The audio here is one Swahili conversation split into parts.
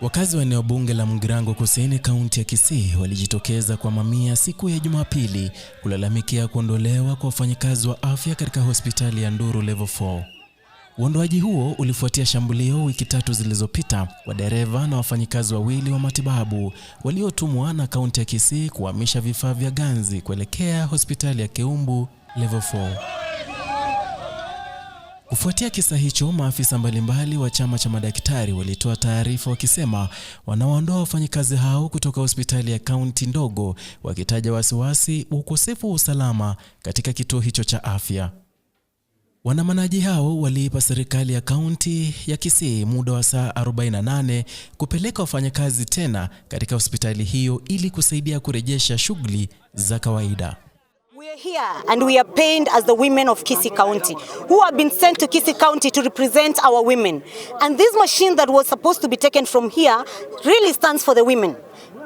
Wakazi wa eneo bunge la Mugirango Kusini, kaunti ya Kisii, walijitokeza kwa mamia siku ya Jumapili kulalamikia kuondolewa kwa wafanyikazi wa afya katika hospitali ya Nduru Level 4. Uondoaji huo ulifuatia shambulio wiki 3 zilizopita kwa dereva na wafanyikazi wawili wa matibabu waliotumwa na kaunti ya Kisii kuhamisha vifaa vya ganzi kuelekea hospitali ya Keumbu Level 4. Kufuatia kisa hicho, maafisa mbalimbali wa chama cha madaktari walitoa taarifa wakisema wanawaondoa wafanyikazi hao kutoka hospitali ya kaunti ndogo, wakitaja wasiwasi wa ukosefu wa usalama katika kituo hicho cha afya. Waandamanaji hao waliipa serikali ya kaunti ya Kisii muda wa saa 48 kupeleka wafanyakazi tena katika hospitali hiyo ili kusaidia kurejesha shughuli za kawaida. We are here and we are pained as the women of Kisii County who have been sent to Kisii County to represent our women. And this machine that was supposed to be taken from here really stands for the women.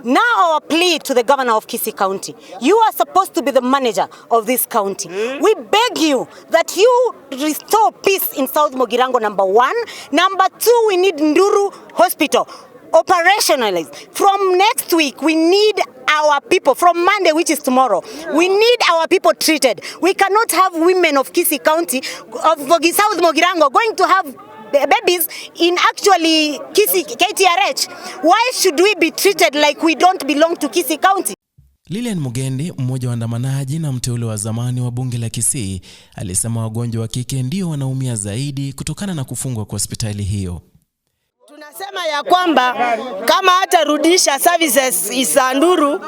Now our plea to the governor of Kisii County, you are supposed to be the manager of this county. We beg you that you restore peace in South Mugirango, number one. Number two, we need Nduru Hospital operationalized. From next week, we need our people, from Monday, which is tomorrow, we need our people treated. We cannot have women of Kisii County, of South Mugirango, going to have babies in actually Kisii, KTRH. Why should we be treated like we don't belong to Kisii County? Lilian Mugendi, mmoja wa waandamanaji na mteule wa zamani wa bunge la Kisii, alisema wagonjwa wa kike ndio wanaumia zaidi kutokana na kufungwa kwa hospitali hiyo. Tunasema ya kwamba kama hatarudisha services za Nduru,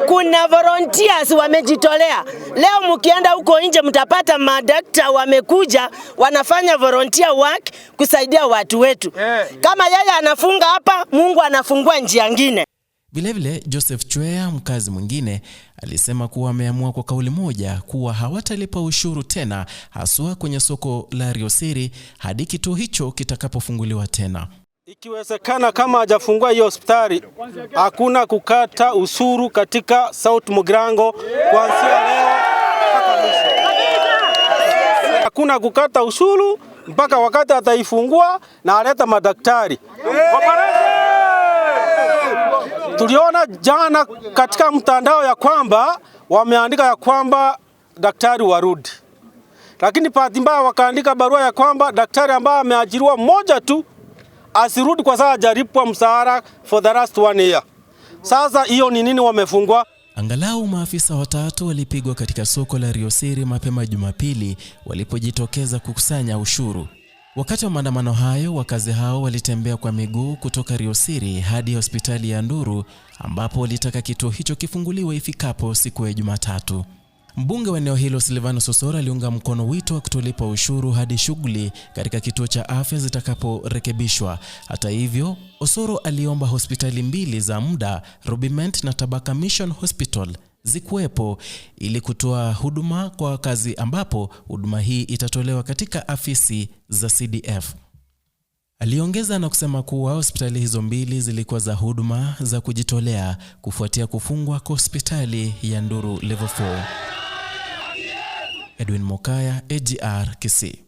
kuna volunteers wamejitolea. Leo mkienda huko nje mtapata madakta wamekuja wanafanya volunteer work kusaidia watu wetu. Kama yeye anafunga hapa, Mungu anafungua njia ngine. Vilevile, Joseph Chwea, mkazi mwingine, alisema kuwa ameamua kwa kauli moja kuwa hawatalipa ushuru tena, haswa kwenye soko la Riosiri hadi kituo hicho kitakapofunguliwa tena. Ikiwezekana kama hajafungua hiyo hospitali, hakuna kukata ushuru katika South Mugirango kuanzia leo mpaka mwisho. Hakuna kukata ushuru mpaka wakati ataifungua na aleta madaktari. Tuliona jana katika mtandao ya kwamba wameandika ya kwamba daktari warudi, lakini bahati mbaya wakaandika barua ya kwamba daktari ambaye ameajiriwa mmoja tu asirudi kwa sasa, hajalipwa mshahara for the last one year. Sasa hiyo ni nini wamefungwa? Angalau maafisa watatu walipigwa katika soko la Riosiri mapema Jumapili walipojitokeza kukusanya ushuru. Wakati wa maandamano hayo, wakazi hao walitembea kwa miguu kutoka Riosiri hadi hospitali ya Nduru ambapo walitaka kituo hicho kifunguliwe ifikapo siku ya Jumatatu. Mbunge wa eneo hilo Silvanus Osoro aliunga mkono wito wa kutolipa ushuru hadi shughuli katika kituo cha afya zitakaporekebishwa. Hata hivyo, Osoro aliomba hospitali mbili za muda, Robiment na Tabaka Mission Hospital, zikuwepo ili kutoa huduma kwa wakazi, ambapo huduma hii itatolewa katika afisi za CDF. Aliongeza na kusema kuwa hospitali hizo mbili zilikuwa za huduma za kujitolea kufuatia kufungwa kwa hospitali ya Nduru Level 4. Edwin Mokaya, AGR, Kisii.